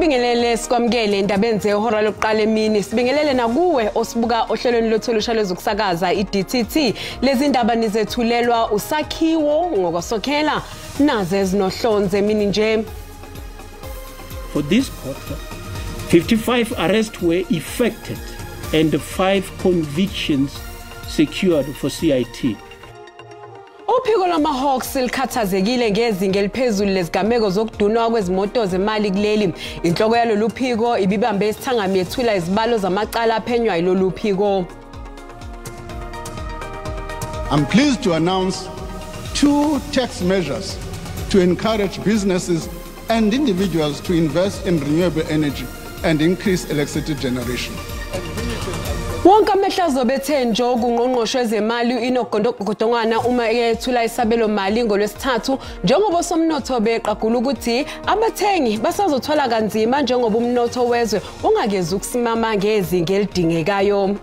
Sikubingelele sikwamukele endabeni zehora lokuqala emini. Sibingelele nakuwe osibuka ohlelweni lwethu olusha lwezokusakaza iDTT. Lezi ndaba nizethulelwa usakhiwo ngokosokhela naze ezinohlonze emini nje. For this quarter, 55 arrests were effected and 5 convictions secured for CIT. Uphiko lwama-Hawks likhathazekile ngezinga eliphezulu lezigameko zokudunwa kwezimoto zemali kuleli. Inhloko yalolu phiko ibibambe isithangami yethula izibalo zamacala aphenywa yilolu phiko. I'm pleased to announce 2 tax measures to encourage businesses and individuals to invest in renewable energy and increase electricity generation. Wonke amehlo azobe ethe njo kungqongqoshe wezemali u-Enoch Godongwana uma ethula isabelo mali ngolwesithathu, njengoba osomnotho beqagula ukuthi abathengi basazothola kanzima njengoba umnotho wezwe ungakezi ukusimama ngezinga elidingekayo.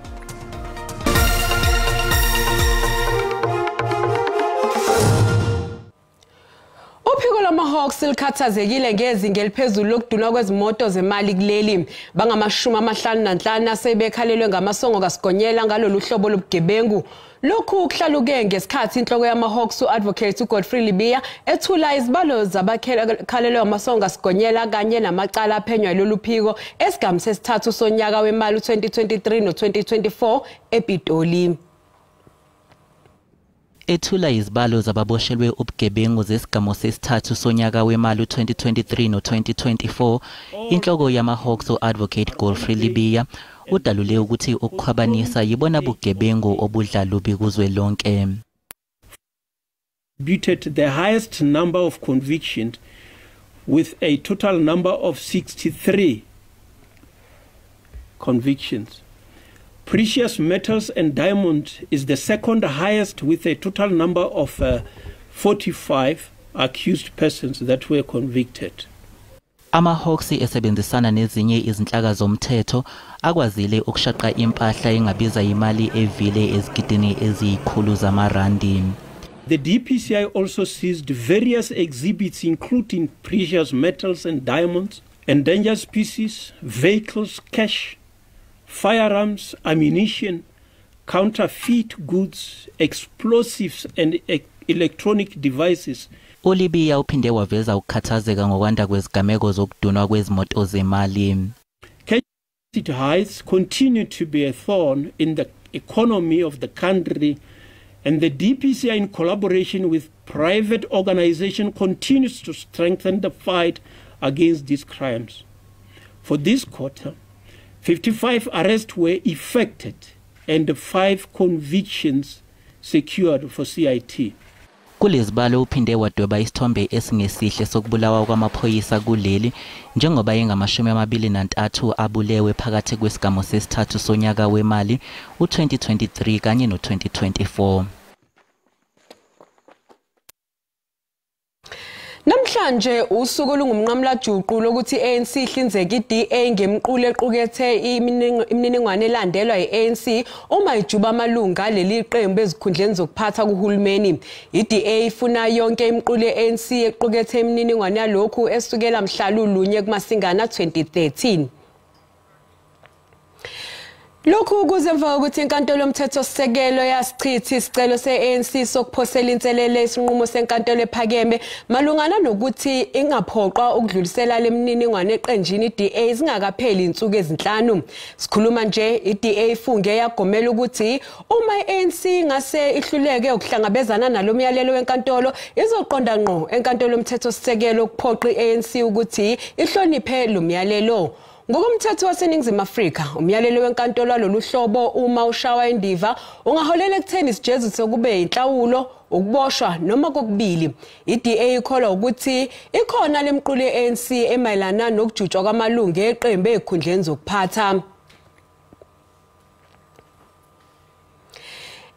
Uphiko lwama-Hawks likhathazekile ngezinga eliphezulu lokudunwa kwezimoto zemali kuleli. Bangama-55 asebekhalelwe ngamasongo kaSigonyela ngalolu hlobo lobugebengu. Lokhu kuhlaluke ngesikhathi inhloko yama-Hawks u-Advocate uGodfrey Lebeya ethula izibalo zabakhalelwe amasongo kaSigonyela kanye namacala aphenywa yilolu phiko esigamu sesithathu sonyaka wemali u-2023 no-2024 ePitoli. Ethula izibalo zababoshelwe ubugebengu zesigamu sesithathu sonyaka wemali u-2023 no-2024, inhloko yama-Hawks u-Advocate Godfrey Lebeya udalule ukuthi ukukhwabanisa yibona bugebengu obudla lubi kuzwelonke. The highest number of convictions with a total number of 63 convictions. Precious metals and diamonds is the second highest with a total number of 45 accused persons that were convicted. Ama-Hawks esebenzisana nezinye izinhlaka zomthetho akwazile ukushaqa impahla engabiza imali evile ezigidini eziyikhulu zamarandi. The DPCI also seized various exhibits including precious metals and diamonds, endangered species, vehicles, cash, firearms, ammunition, counterfeit goods, explosives and electronic devices. uLibiya uphinde waveza ukukhathazeka ngokwanda kwezigameko zokudunwa kwezimoto zemali. Cash heists continue to be a thorn in the economy of the country, and the DPCI in collaboration with private organizations continues to strengthen the fight against these crimes. For this quarter, 55 arrests were effected and 5 convictions secured for CIT. Kulezibalo uphinde wadweba isithombe esingesihle sokubulawa kwamaphoyisa kuleli, njengoba engama-23 abulewe phakathi kwesigamu sesithathu sonyaka wemali u-2023 kanye no-2024. Namhlanje usuku olungumnqamulajuqu lokuthi i-ANC ihlinzeke i-DA ngemqulu equkethe imininingwane elandelwa i-ANC uma ijuba amalungu aleli qembu ezikhundleni zokuphatha kuhulumeni. I-DA ifuna yonke imiqulu ye-ANC equkethe imininingwane yalokhu esukela mhla lulunye kuMasingana 2013. Lokhu kuze emva kokuthi inkantolo yomthethosisekelo yasichitha isicelo se-ANC sokuphosela inselele isinqumo senkantolo ephakeme malungana nokuthi ingaphoqwa ukudlulisela lemininingwane eqenjini i-DA zingakapheli insuku ezinhlanu. Sikhuluma nje i-DA ifunge yagomela ukuthi uma i-ANC ingase ihluleke ukuhlangabezana nalomyalelo wenkantolo izoqonda ngqo enkantolo yomthethosisekelo ukuphoqa i-ANC ukuthi ihloniphe lo myalelo. Ngokomthetho waseNingizimu Afrika, umyalelo wenkantolo walolu hlobo uma ushawa indiva ungaholela ekutheni isijeziso kube inhlawulo, ukuboshwa noma kokubili. I-DA ikholwa ukuthi ikhona lemqulu ye-ANC emayelana nokujutshwa kwamalungu eqembu ezikhundleni zokuphatha.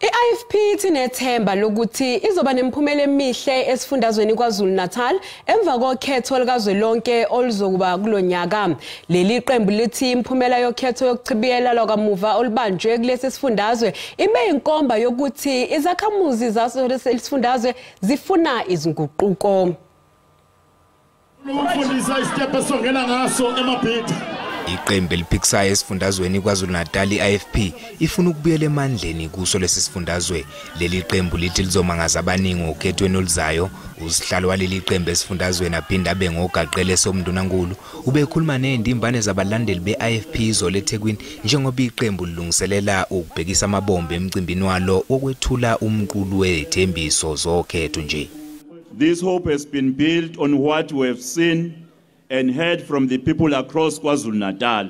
I-IFP ithi nethemba lokuthi izoba nemiphumela emihle esifundazweni KwaZulu-Natal emva kokhetho likazwelonke oluzokuba kulonyaka. Leli qembu lithi imiphumela yokhetho yokuchibiyela lwakamuva olubanjwe kulesi sifundazwe ibe inkomba yokuthi izakhamuzi zaso lesi sifundazwe zifuna izinguquko. Ngiyakufundisa isitepe esongena ngaso eMabhida. Iqembu eliphikisayo esifundazweni KwaZulu-Natal i-IFP ifuna ukubuyela emandleni kuso lesi sifundazwe. Leli qembu lithi lizomangaza abaningi okhethweni oluzayo. Usihlalo waleli qembu esifundazweni aphinde abe ngogaqele somndunankulu ubekhuluma nezindimbane zabalandeli be-IFP izolo eThekwini njengoba iqembu lilungiselela ukubhekisa amabombe emcimbini walo wokwethula umqulu wezethembiso zokhetho nje. This hope has been built on what we have seen and heard from the people across KwaZulu-Natal.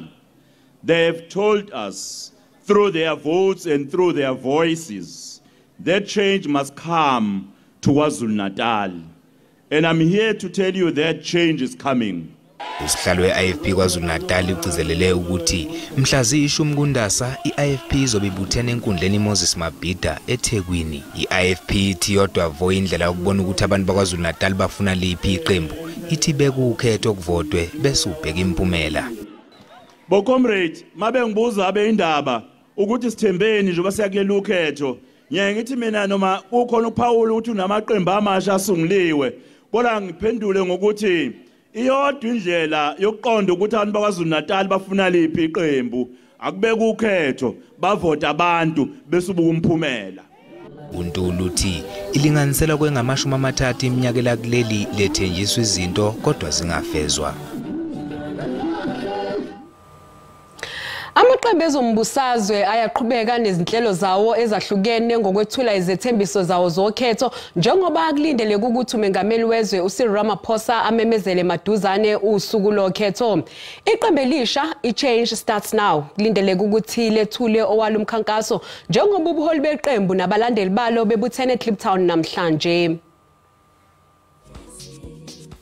They have told us through their votes and through their voices that change must come to KwaZulu-Natal. And I'm here to tell you that change is coming. Usihlalo we-IFP KwaZulu-Natal ugcizelele ukuthi mhla ziyi-10 kuNdasa i-IFP izobe ibuthene enkundleni Moses Mabhida eThekwini. I-IFP ithi yodwa vo indlela yokubona ukuthi abantu bakwaZulu-Natal bafuna liphi iqembu. Ithi bekukhetho okuvotwe bese ubheka impumela. Bo comrade, mabe ngibuza abe indaba ukuthi sithembeni njengoba siyakulela ukhetho. Ngiye ngithi mina noma kukhona uPaul ukuthi unamaqembu amasha asunguliwe, kodwa ngiphendule ngokuthi iyodwa indlela yokuqonda ukuthi abantu bakwaZulu-Natal bafuna liphi iqembu, akubeka ukhetho, bavota abantu bese ubuka umphumela. uNtuli uthi ilinganiselwa kwengamashumi 30 iminyaka kuleli lethenjiswa izinto kodwa zingafezwa. Amaqembu ezombusazwe ayaqhubeka nezinhlelo zawo ezahlukene ngokwethula izethembiso zawo zokhetho njengoba kulindeleke ukuthi umengameli wezwe uCyril Ramaphosa amemezele maduzane usuku lokhetho. Iqembu elisha iChange Starts Now kulindeleke ukuthi lethule owalo umkhankaso njengoba ubuholi beqembu nabalandeli balo bebuthene eKliptown namhlanje.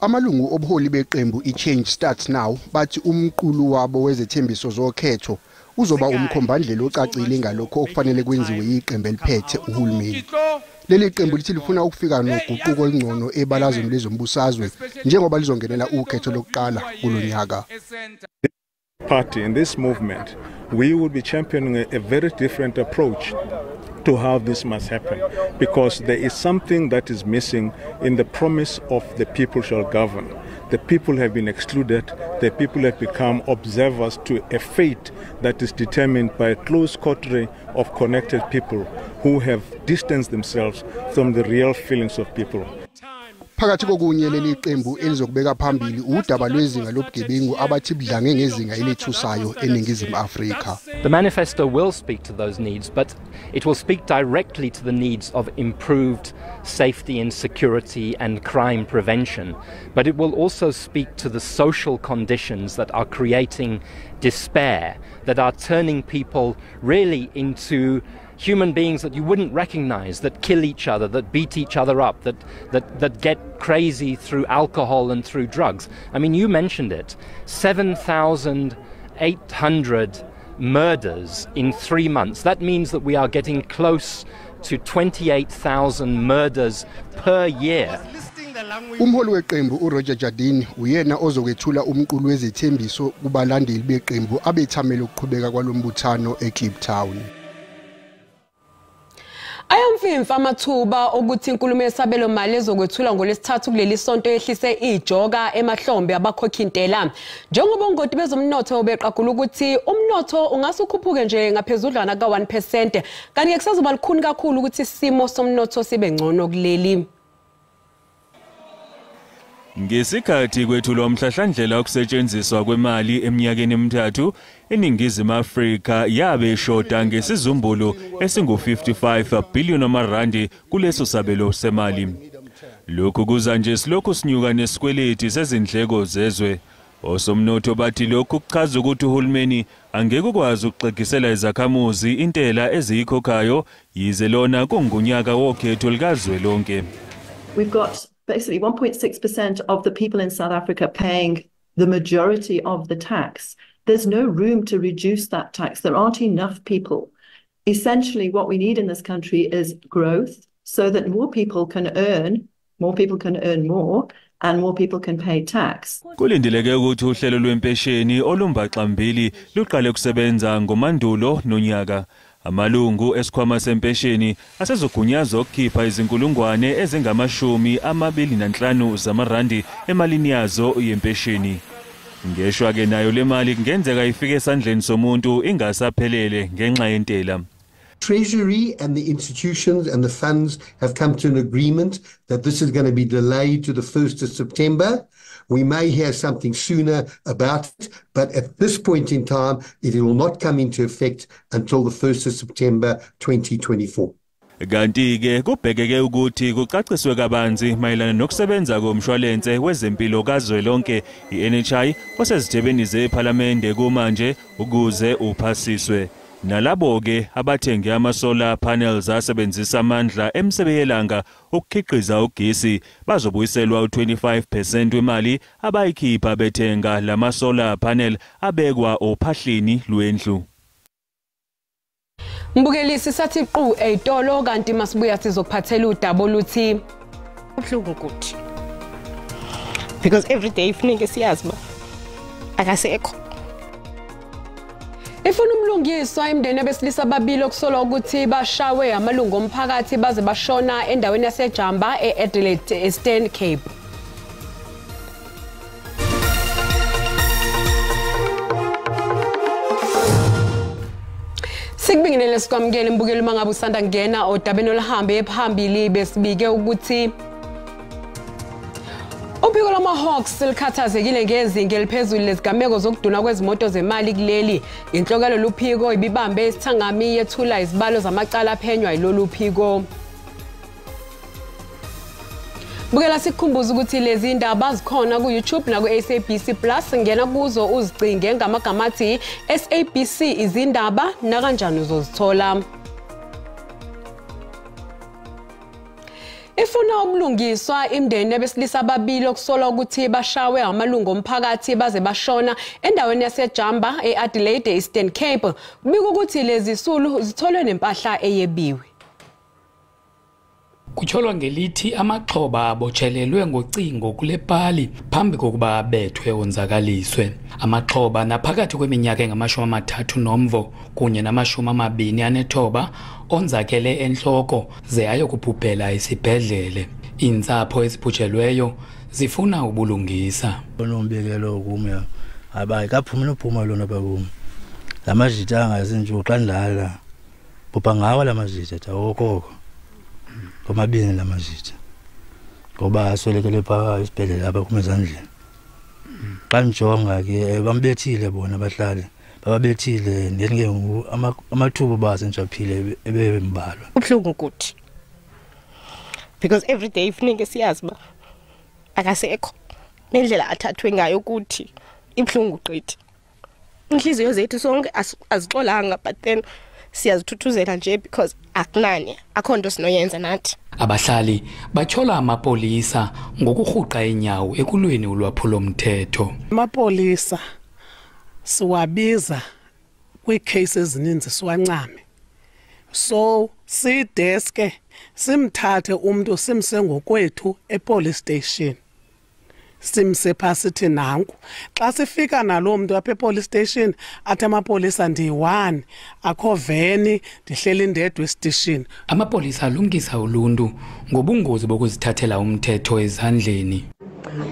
Amalungu obuholi beqembu iChange Starts Now bathi umqulu wabo wezethembiso zokhetho uzoba umkhombandlela ocacile ngalokho okufanele kwenziwe iqembu eliphethe uhulumeni. Leli qembu lithi lifuna ukufika noguquko olungcono ebalazweni lezombusazwe njengoba lizongenela ukhetho lokuqala kulonyaka. Party in this movement, we will be championing a very different approach to how this must happen, because there is something that is missing in the promise of the people shall govern. The people have been excluded, the people have become observers to a fate that is determined by a close coterie of connected people who have distanced themselves from the real feelings of people. Phakathi kokunye leli qembu elizokubeka phambili udaba lwezinga lobugebengu abathi budlange ngezinga elithusayo eNingizimu Afrika. The manifesto will speak to those needs, but it will speak directly to the needs of improved safety and security and crime prevention. But it will also speak to the social conditions that are creating despair, that are turning people really into human beings that you wouldn't recognize, that kill each other, that beat each other up, that get crazy through alcohol and through drugs. I mean, you mentioned it, 7,800 murders in 3 months. That means that we are getting close to 28,000 murders per year. Umholi weqembu uRoger Jardine uyena ozokwethula umqulu wezethembiso kubalandeli beqembu abethamele ukuqhubeka kwalombuthano eKliptown. Ayamfimfa amathuba okuthi inkulumo yesabelo mali ezokwethulwa ngolesithathu kuleli sonto yehlise ijoka emahlombe abakhokhintela. Njengoba ongoti bezomnotho beqagula ukuthi umnotho ungase ukhuphuke nje ngaphezudlwana ka-1%, kanti ke kusazoba lukhuni kakhulu ukuthi isimo somnotho sibe ngcono kuleli. Ngesikhathi kwethulwa umhlahlandlela wokusetshenziswa kwemali eminyakeni emithathu, iNingizimu Afrika yabe ishoda ngesizumbulu esingu-55 billion amarandi kuleso sabelo semali. Lokhu kuza nje silokhu sinyuka nesikweleti sezindleko zezwe. Osomnotho bathi lokhu kuchaza ukuthi uhulumeni angeke ukwazi ukuxegisela izakhamuzi intela eziyikhokhayo yize lona kungunyaka wokhetho likazwelonke. We've got basically 1.6% of the people in South Africa paying the majority of the tax. There's no room to reduce that tax. There aren't enough people. Essentially, what we need in this country is growth so that more people can earn more, and more people can pay tax. Kulindeleke ukuthi uhlelo lwempesheni olumbaxambili luqale kusebenza ngoMandulo nonyaka. Amalungu esikhwama sempesheni asezogunyazwa ukukhipha izinkulungwane ezingama-25 zamarandi emalini yazo yempesheni. Ngeshwa ke nayo le mali kungenzeka ifike esandleni somuntu ingasaphelele ngenxa yentela. Treasury and the institutions and the funds have come to an agreement that this is going to be delayed to the 1st of September. We may hear something sooner about it, but at this point in time, it will not come into effect until the 1st of September 2024. Kanti-ke kubhekeke ukuthi kucaciswe kabanzi mayelana nokusebenza komshwalense wezempilo kazwelonke i-NHI osezithebeni zephalamende kumanje ukuze uphasiswe. Nalabo-ke abathenge ama-solar panels asebenzisa amandla emisebe yelanga ukukhiqiza ugesi bazobuyiselwa u-25% wemali abayikhipha bethenga lama-solar panel abekwa ophahleni lwendlu. Mbukelisi sathi qu eyitolo kanti masibuya sizokuphathela udaba oluthi ubuhlungu kuthi because every day ifuneke siyazi ba akasekho. Ifuna umlungiswa imndeni abesilisa ababili okusolwa ukuthi bashawe amalungu omphakathi baze bashona endaweni yaseJamba e-Adelaide, Eastern Cape. Sikubingelele sikwamukele mbukeli uma ngabe usanda kungena odabeni oluhambe phambili. Besibike ukuthi uphiko lwama-Hawks likhathazekile ngezinga eliphezulu lezigameko zokuduna kwezimoto zemali kuleli. Inhloko yalolu phiko ibibambe isithangami yethula izibalo zamacala aphenywa yilolu phiko. Bukela sikukhumbuza ukuthi lezi ndaba zikhona ku-YouTube naku-SABC Plus. Ngena kuzo uzicinge ngamagama athi SABC izindaba nakanjani uzozithola. Ifuna ubulungiswa imndeni abesilisa ababili okusolwa ukuthi bashawe amalungu omphakathi baze bashona endaweni yaseJamba e-Adelaide, Eastern Cape. Kubikwa ukuthi lezi zisulu zitholwe nempahla eyebiwe. Kutyholwa ngelithi amaxhoba abotshelelwe ngocingo kule pali phambi kokuba abethwe onzakaliswe. Amaxhoba naphakathi kweminyaka engama-30 kunye nama-29 onzakele enhloko ze ayokubhubhela esibhedlele. Iintsapho ezibhujelweyo zifuna ubulungisa. Unombikelo kum abayi kaphumi nophuma lona bakum. La majita angazinje xa ndilala bhubha ngawo la majita awokoko. Ngomabini la majita ngoba aswelekele phaa esibhedlele apha kum ezandleni. Xa ndijonga ke bambethile bona abahlali, bababethile then ke ngoku amathuba uba senjaphile ebembalwa. Ubuhlungu kuthi because every day ifuneke siyazi uba akasekho nendlela athathwe ngayo kuthi ibuhlungu gqithi. Inhliziyo zethu sonke azixolanga, but then siyazithuthuzela nje because akunani, akho nto sinoyenza nathi. Abahlali batyhola amapolisa ngokurhuqa inyawo ekulweni ulwaphulomthetho. Amapolisa siwabiza kwiikheyisi ezininzi siwancame. So sideske simthathe umntu simse ngokwethu epolice station. Simse phaa sithi nanku. Xa sifika naloo mntu apha epolice station athi amapolisa ndiyi-1, akho veni, ndihleli ndedwa esitishini. Amapolisa alumkisa uluntu ngobungozi bokuzithathela umthetho ezandleni.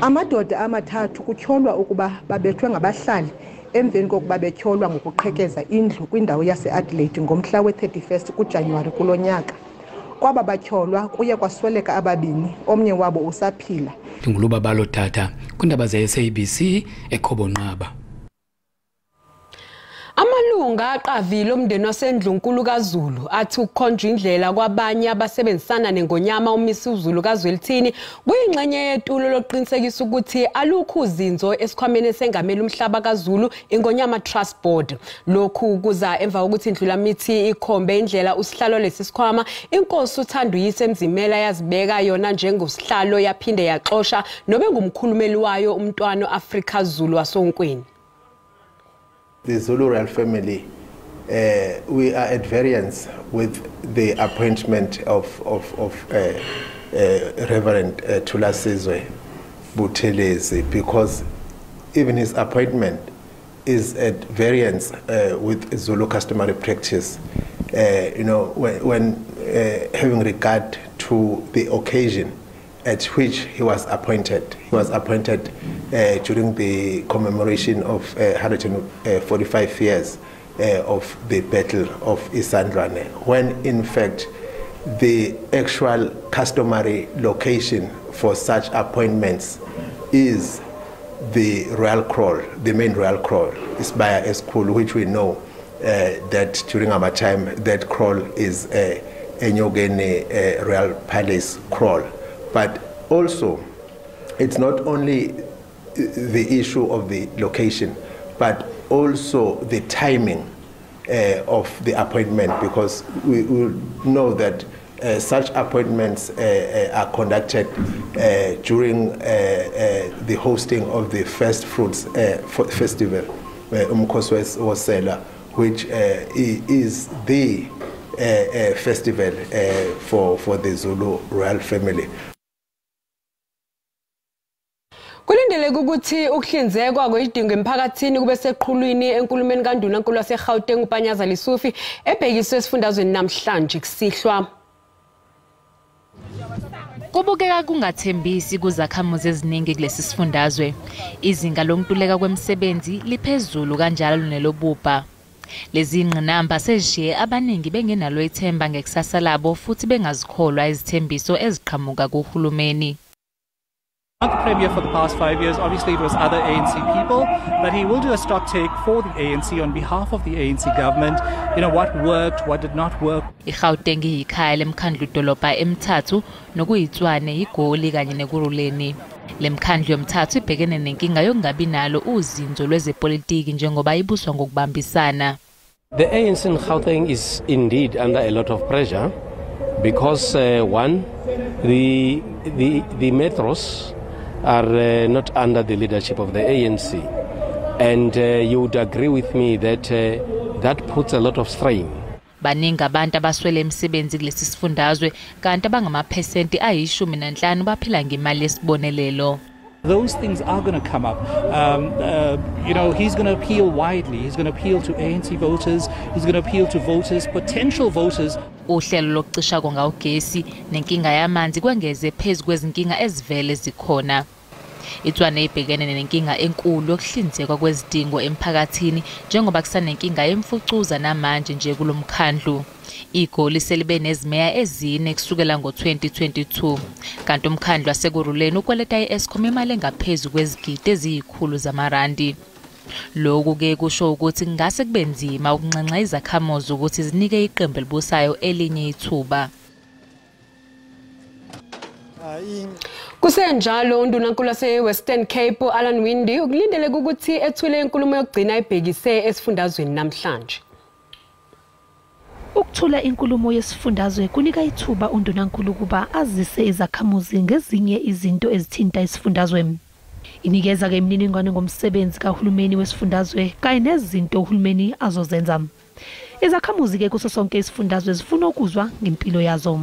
Amadoda amathathu kutyholwa ukuba babethwe ngabahlali emveni kokuba betyholwa ngokuqhekeza indlu kwindawo yase-Adelaide ngomhla we-31 kuJanuwari kulo nyaka. Kwaba batyholwa kuye kwasweleka ababini, omnye wabo usaphila. Ndingulubabalo Tata kwiindaba ze-SABC eKhobonqaba. Amalunga aqavile omndeni wasendlunkulu kaZulu athi ukukhonjwa indlela kwabanye abasebenzisana nengonyama uMisuzulu kaZwelithini kuyingxenye yetulo lokuqinisekisa ukuthi alukho uzinzo esikhwameni esengamele umhlaba kaZulu iNgonyama Trust Board. Lokhu kuza emva kokuthi Indlulamithi ikhombe indlela usihlalo lesi sikhwama inkosi uThanduyise Mzimela yazibeka yona njengosihlalo yaphinde yaxosha nobengumkhulumeli wayo uMntwana Afrika Zulu wasonkweni. The Zulu royal family, we are at variance with the appointment of Reverend Thulasizwe Buthelezi, because even his appointment is at variance with Zulu customary practice. When having regard to the occasion at which he was appointed. He was appointed during the commemoration of 145 years of the Battle of Isandlwana, when in fact the actual customary location for such appointments is the royal kraal, the main royal kraal, Isibaya Esikhulu, which we know that during our time that kraal is Enyokeni Royal Palace kraal. But also, it's not only the issue of the location, but also the timing of the appointment, because we will know that such appointments are conducted during the hosting of the First Fruits Festival, Umkhosi Wosela, which is the festival for the Zulu royal family. Kulindeleke ukuthi ukuhlinzekwa kwezidingo emphakathini kube seqhulwini enkulumeni kaNdunankulu waseGauteng uPanyaza Lesufi ebhekiswe esifundazweni namhlanje kusihlwa. Kubukeka kungathembisi kuzakhamuzi eziningi kulesi sifundazwe. Izinga lokuntuleka kwemisebenzi liphezulu kanjalo nelobubha. Lezi ngqinamba sezishiye abaningi bengenalo ithemba ngekusasa labo futhi bengazikholwa izithembiso eziqhamuka kuhulumeni. Not the premier for the past 5 years, obviously it was other ANC people, but he will do a stock take for the ANC on behalf of the ANC government. You know, what worked, what did not work. IGauteng iyikhaya lemkhandlu dolobha emithathu nokuyiTshwane, iGoli kanye neKurhuleni. Lemkhandlu yomthathu ibhekene nenkinga yokungabi nalo uzinzo lwezepolitiki njengoba ibuswa ngokubambisana. The ANC in Gauteng is indeed under a lot of pressure because one, the metros are not under the leadership of the ANC, and you would agree with me that that puts a lot of strain. Baningi abantu abaswele imisebenzi kulesi sifundazwe kanti abangamaphesenti ayi-15 baphila ngemali yesibonelelo. Those things are going to come up. He's going to appeal widely. He's going to appeal to ANC voters. He's going to appeal to voters, potential voters. Uhlelo lokucisha konga ugesi nenkinga yamanzi kwengeze phezu kwezinkinga ezivele zikhona. ITshwane ibhekene nenkinga enkulu yokuhlinzekwa kwezidingo emphakathini njengoba kusanenkinga yemfucuza namanje nje kulomkhandlu. IGoli selibe nezimeya ezine kusukela ngo-2022 kanti umkhandlu waseKurhuleni ukweleta i-Eskom imali engaphezu kwezigidi eziyikhulu zamarandi. Lokhu-ke kusho ukuthi kungase kube nzima ukunxenxa izakhamuzi ukuthi zinike iqembu elibusayo elinye ithuba. Kusenjalo uNdunankulu wase-Western Cape Alan Winde ukulindeleke ukuthi ethule inkulumo yokugcina ebhekise esifundazweni namhlanje. Ukuthula inkulumo yesifundazwe kunika ithuba uNdunankulu ukuba azise izakhamuzi ngezinye izinto ezithinta isifundazwe. Inikeza ke imininingwane ngomsebenzi kahulumeni wesifundazwe kanye nezinto uhulumeni azozenza. Izakhamuzi ke kuso sonke isifundazwe zifuna ukuzwa ngempilo yazo.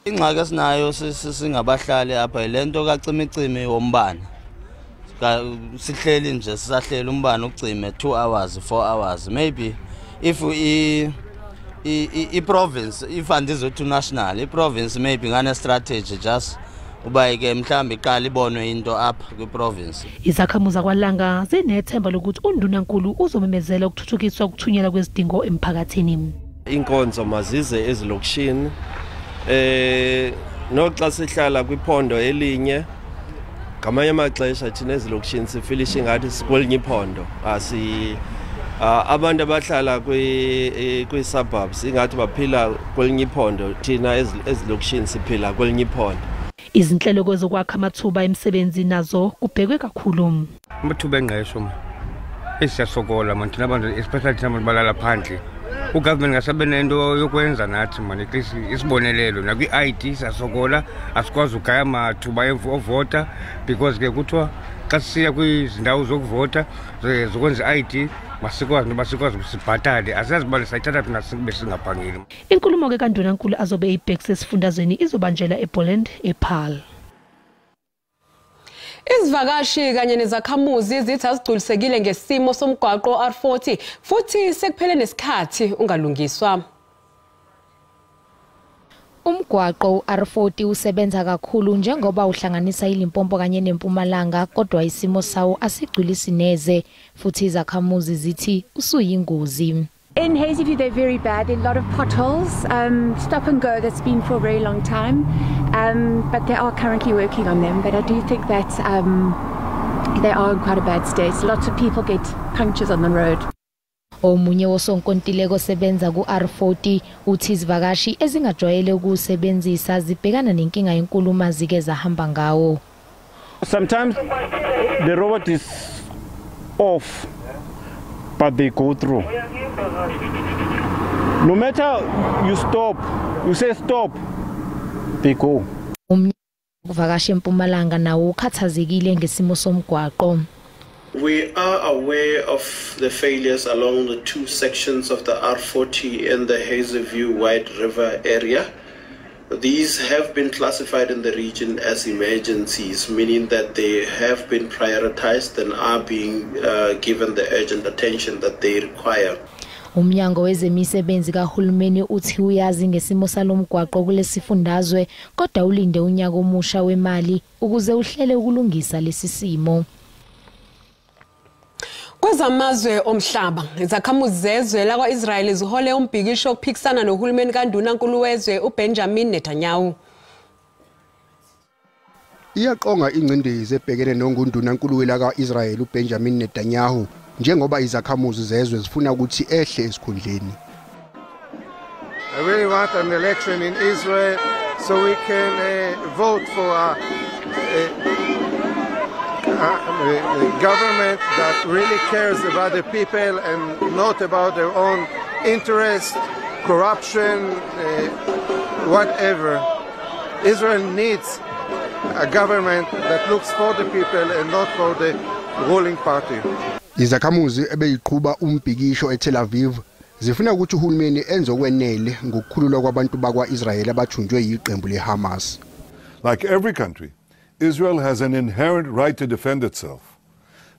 Ingxaki esinayo singabahlali apha lento kacimicimi wombane. Sihleli nje sisahleli umbane ucime 2 hours 4 hours maybe if i-province if andizothi national i-province maybe ngane strategy just uba ke mhlambi iqala ibonwe into apha kwi-province. Izakhamuzi zakwaLanga zinethemba lokuthi uNdunankulu uzomemezela ukuthuthukiswa ukuthunyelwa kwezidingo emphakathini. Inkonzo mazize ezilokishini noxa sihlala kwiphondo elinye ngamanye amaxesha thina ezilokishini sifilishe ngathi sikwelinye iphondo asi abantu abahlala kwi-suburbs ingathi baphila kwelinye iphondo thina ezilokishini siphila kwelinye iphondo. Izinhlelo kwezokwakha amathuba emisebenzi nazo kubhekwe kakhulu. Amathuba engqesho esiyasokola manje thina abantu especially thina abantu balala phandle. Ugovernment ngasabe nento yokwenza nathi manje at least isibonelelo nakwi-ID siyasokola asikwazi ugaya amathuba ovota because ke kuthiwa xa sisiya kwizindawo zokuvota zokwenza i-ID masikwazi noba sikwazi sibhatale asiyazi uba sayithatha phi nasikube singaphangeli. Inkulumo ke kaNdunankulu azobe eyibhekise esifundazweni izobanjelwa ePoland ePaarl. Izivakashi kanye nezakhamuzi zithi azigculisekile ngesimo somgwaqo R40 futhi sekuphele nesikhathi ungalungiswa. Umgwaqo u-R40 usebenza kakhulu njengoba uhlanganisa iLimpopo kanye neMpumalanga, kodwa isimo sawo asigculisi neze futhi izakhamuzi zithi usuyingozi. In Hazyview, they're very bad. There are a lot of potholes. Stop and go, that's been for a very long time. But they are currently working on them. But I do think that they are in quite a bad state. Lots of people get punctures on the road. Omunye wosonkontileka osebenza ku-R40 uthi izivakashi ezingajwayele ukuwusebenzisa zibhekana nenkinga enkulu uma zike zahamba ngawo. Sometimes the robot is off, but they go through. No matter you stop, you say stop, they go. Umvakashi eMpumalanga nawo ukhathazekile ngesimo somgwaqo. We are aware of the failures along the two sections of the R40 in the Hazyview White River area. These have been classified in the region as emergencies, meaning that they have been prioritized and are being given the urgent attention that they require. Umnyango wezemisebenzi kahulumeni uthi uyazi ngesimo salomgwaqo kulesifundazwe, kodwa ulinde unyaka omusha wemali ukuze uhlele ukulungisa lesi simo. Kwezamazwe omhlaba, izakhamuzi zezwe lakwa-Israel zihole umbhikisho okuphikisana nohulumeni kaNdunankulu wezwe uBenjamin Netanyahu. Iyaqonga ingcindezi ebhekene nongundunankulu welakwa-Israel uBenjamin Netanyahu njengoba izakhamuzi zezwe zifuna ukuthi ehle esikhundleni. I really want an election in Israel so we can vote for a government that really cares about the people and not about their own interest, corruption, whatever. Israel needs a government that looks for the people and not for the ruling party. Izakhamuzi ebeyiqhuba umbhikisho eTel Aviv zifuna ukuthi uhulumeni enze okwenele ngokukhululwa kwabantu bakwa-Israel abathunjwe yiqembu leHamas. Like every country, Israel has an inherent right to defend itself.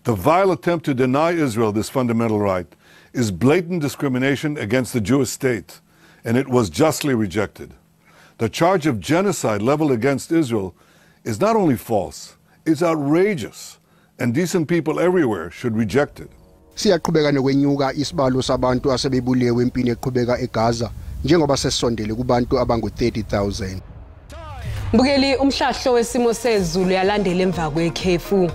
The vile attempt to deny Israel this fundamental right is blatant discrimination against the Jewish state, and it was justly rejected. The charge of genocide leveled against Israel is not only false, it's outrageous, and decent people everywhere should reject it. Siyaqhubeka nokwenyuka isibalo sabantu asebebulewe empini eqhubeka eGaza njengoba sesondele kubantu abangu 30,000. Mbukeli, umhlahlo wesimo sezulu yalandela emva kwekhefu.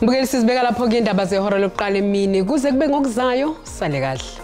Mbukeli, sizibeka lapho ke indaba zehora lokuqala emini kuze kube ngokuzayo. Sale kahle.